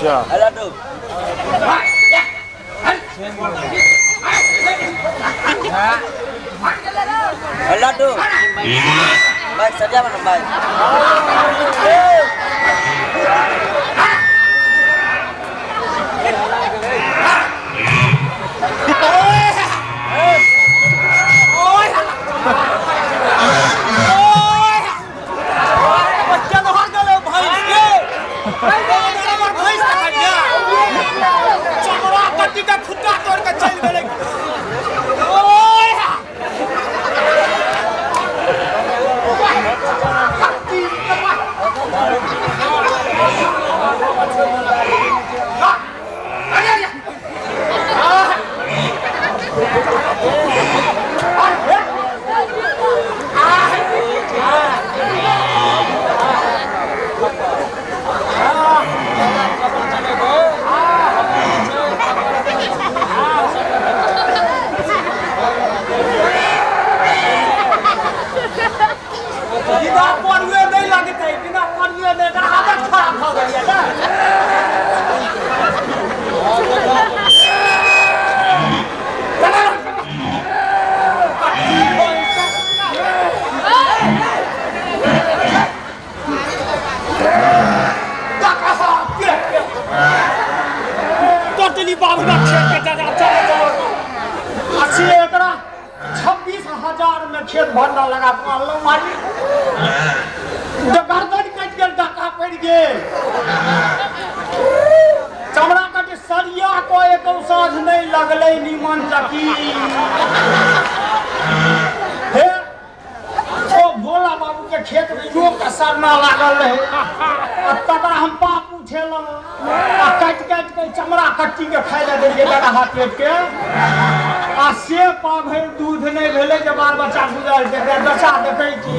अच्छा लड्डू लड्डू भाई सरिया बना भाई खेत भरना लगा लो मारी गर्दन कटि गेल डका पड़ि गेल चमड़ा कट सरिया को एक साँझ नहीं लगलै नीमन चकी हे ओ भोला बाबू के खेत में यो के सरना लागल रहे आ तकरा हम पाप उठेलहुँ आ काटि काटि के चमड़ा कट्टी के खाइ लए देलियै गड़हा पेट के आ से पाभरि दूध नहीं भेलै जे बाल बच्चा गुजर जेतै दशा देखै छी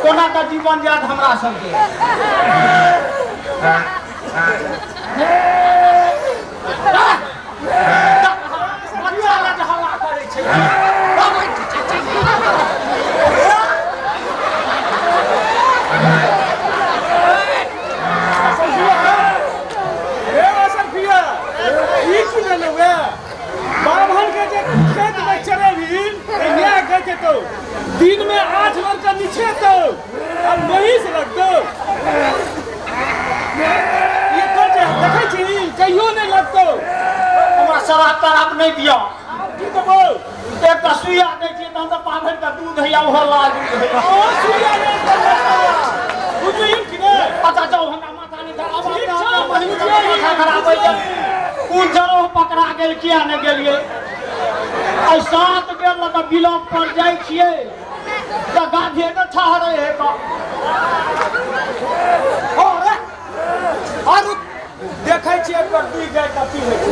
कोना के जीवन जायत हमरा सबके बच्चा लए जे हल्ला करै छै दिन में 8 बार का नीचे तो अब नहीं से रख दो ये तो देखै छी कहियो नहीं लगतो हमरा शराब तराब नहीं दियो की देबो एकटा सुइया दै छियै तहन तऽ पाभरि के दूध हैया ओहो लाल दूध हैया ओ सुइया नहीं बुझलियै कि नै अच्छा जाउ हमरा माथा नहीं खराब माथा खराब होइ गेल कोन जरोह पकड़ा गेल किया नहि गेलियै आइ 7 बेर लऽ कऽ बिलम पर जाइ छियै तऽ गाधे ने ठहरै है कऽ आर देखै छियै एक बार दुइ गाय कथी होइ छै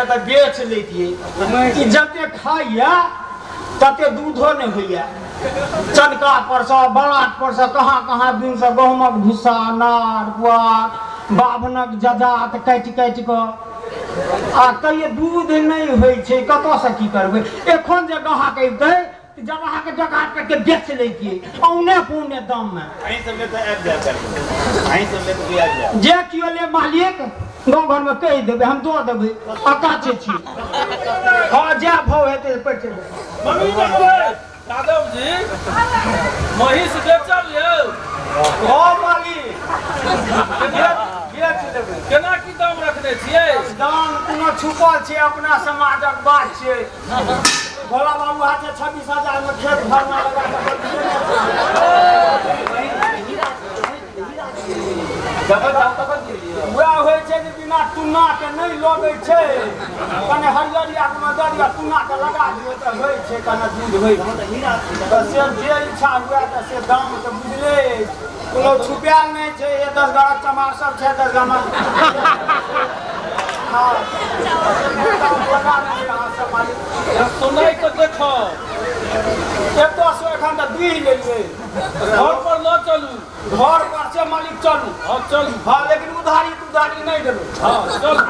रहे तऽ बेच लैतियै। ई जते खाइया तते दूधो नहि होइया। चनका पर सँ बलाट पर सँ कहाँ कहाँ दिन सँ गहूमक भुस्सा अनार पुआर बाभनक जजात काटि काटि कऽ आ कहियो दूध नहि होइ छै। कतऽसँ की करबै? एखन जे ग्राहक अबितै जब अहाँके डकार करके बेच लैतियै औने पौने दाममे। जे केओ ले मालिक गाँव घरमे कहि देबै, हम दऽ देबै, अकाचे छी। हँ जे भाव हेतै पैसे। यादव जी महीष बेचब यौ? हँ मालिक बेच लेबै। केना की दाम रखने छियै? दाम कोनो छुपल छै, अपना समाजक बात छै। भोला बाबू हाथे 26,000 में खेत भरना लगा वएह होइ छै जे बिना टुन्ना के नहि लगै छै। कने हरियरिया मे दऽ दिअ, टुन्ना के लगा दियौ तऽ होइ छै, कने दूध होइ छै। तऽ से जे इच्छा हुए तऽ से दाम तऽ बुझले अछि, कोनो छुपायल नहि छै। 10 घरक चमार सब छै 10 गामक। हँ सुनाइ तऽ देखो एतऽसँ एखन तऽ दुहि लेलियै। घर पर लऽ चलू। घर पर से मालिक चलू। हँ चलू। हँ लेकिन उधारी तुधारी नहि देबै। हँ चलू।